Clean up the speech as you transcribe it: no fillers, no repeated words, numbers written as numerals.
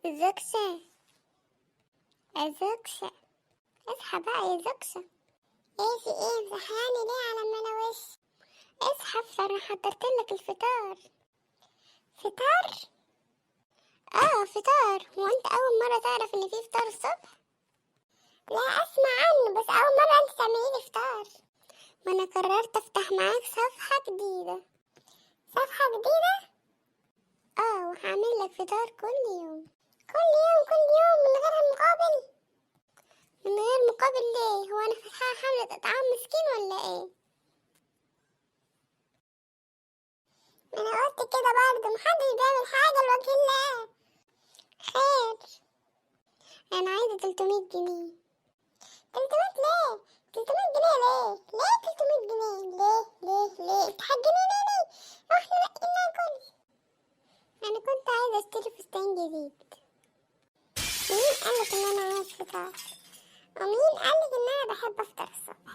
زوكشة، زوكشة، اصحى بقى يا زوكشة. ايه في ايه؟ مصحياني ليه على ما انا وش؟ اصحى افطر، انا حضرتلك الفطار. فطار؟ اه فطار. هو انت اول مرة تعرف ان في فطار الصبح؟ لا اسمع عنه، بس اول مرة انت تعمليلي فطار. ما انا قررت افتح معاك صفحة جديدة. صفحة جديدة؟ اه، وهعمل لك فطار كل يوم كل يوم كل يوم من غير مقابل. من غير مقابل ليه؟ هو انا فاتحة حملة اطعام مسكين ولا ايه؟ انا قلت كده برضه، محدش بيعمل حاجة لوجه الله. خير، انا عايزة 300 جنيه. 300 ليه؟ 300 جنيه ليه؟ ليه 300 جنيه؟ ليه ليه ليه؟ انت هتجننيني، واحنا لاقيين ناكل. انا كنت عايزة اشتري فستان جديد. مين قالك ان انا عايز فطار؟ ومين قالك ان انا بحب افطر الصبح؟